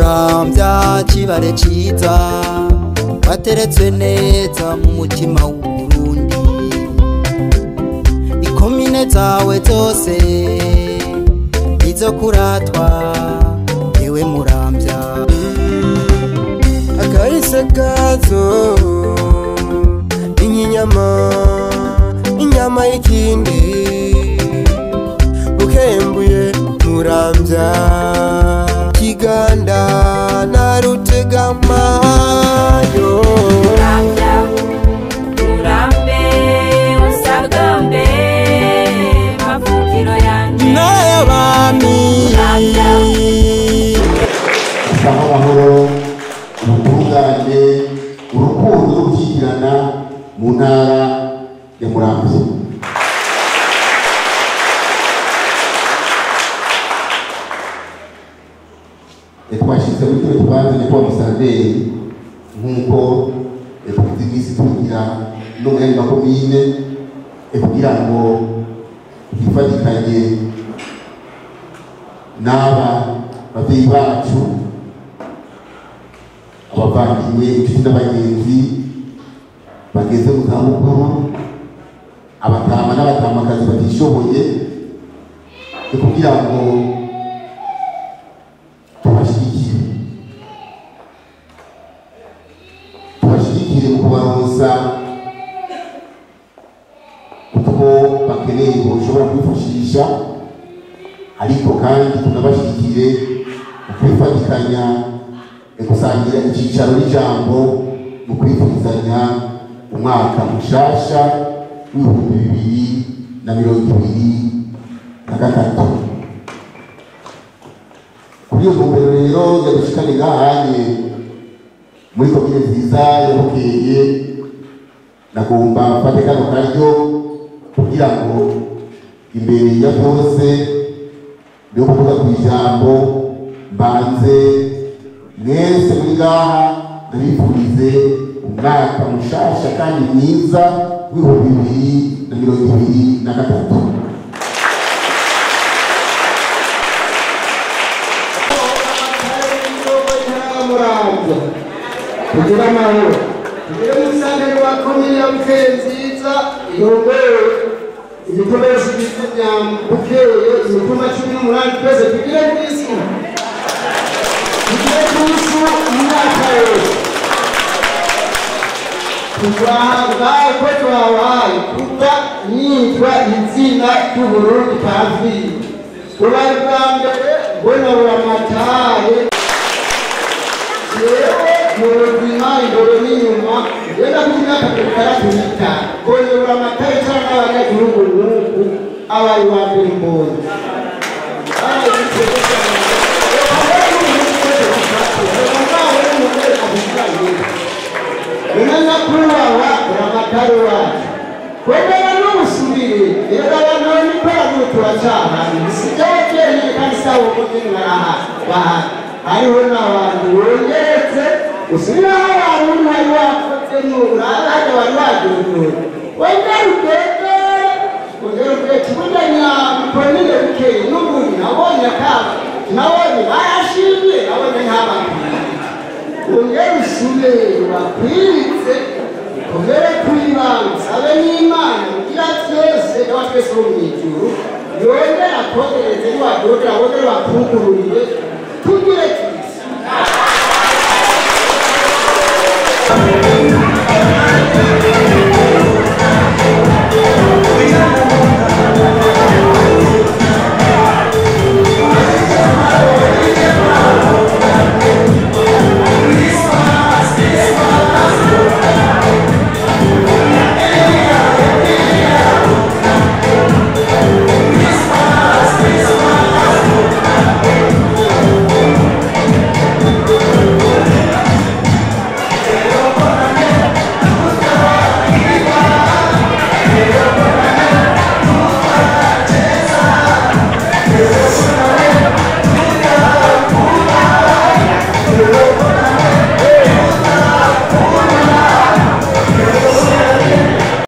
Muramvya kibare ciza wateretswe neza mu mutima w'Uburundi, ikomine zawe zose izo kuratwa ewe Muramvya. Akahise kazo inyinyama inyama y'ikindi ukembuye Muramvya Kiganda na Rutegama yo. Muramvya Murambe usagambe mavukiro yanje n'ayabami. Muramvya amahoro, ubutungane, urukundo no gushyigikirana mu ntara ya Muramvya. Twashyize muri kino kibanza nyakubahwa Musitanteri nk'uko tugize iminsi tugira no mu yandi makomine kugira ngo twifatikanye n'aba bavyeyi bacu, abavandimwe, inshuti n'abagenzi bageze mu zabukuru, abatama n'abatamakazi batishoboye, kugira ngo tubashyigikire mu kubaronsa utwo bakeneye boshobora kwifashisha, ariko kandi tunabashyigikire mu kwifatikanya, gusangira icyicaro n'ijambo mu kwifurizanya umwaka mushasha w'2023. Kuri iyo ntumbero rero yadushikane ngahanye muri komine nziza ya Bukeye, nagomba mfate kano karyo kugira ngo imbere ya byose yo kuvuga ku ijambo mbanze mwese muri ngaha ndabifurize umwaka mushasha kandi mwiza w'2023. Kugira amahoro tugere mu musanteri wa komine ya Bukeye nziza irongoye ibikoresho bya Bukeye imitumba 18, twese tugire kw'isi, tugire kw'isi imyaka yose tuzahabwa ko twabaye kuva nitwa izina ry'Uburundi Pamfili. Bubaye bwa mbere mbona buramatare jewe mu buzima imbere n'inyuma ngenda ku myaka 65 mbonye buramatare cyangwa n'abanyagihugu nk'uku abaye uwa mbere mbonye. Nyakubahwa buramatare wacu kwemera n'ubusubire rero abantu b'imikora turacyahari sigaye twenyine kandi sawa nyine barahari, hariho n'abantu bongeretse usubiraho abantu ntari wakoze n'uraba hajya wari wagendura wongere ugende ongere ugende burya nyamukomine Bukeye n'ubundi nabonye akaba nabonye barashimye nabonye nk'abantu ongere usubire wakwiritse ukomere kw'ibanga usabe n'Imana ugira byose n'awa twese bo mw'ijuru yongere akogereze niwadodora wongere bakugururire tugire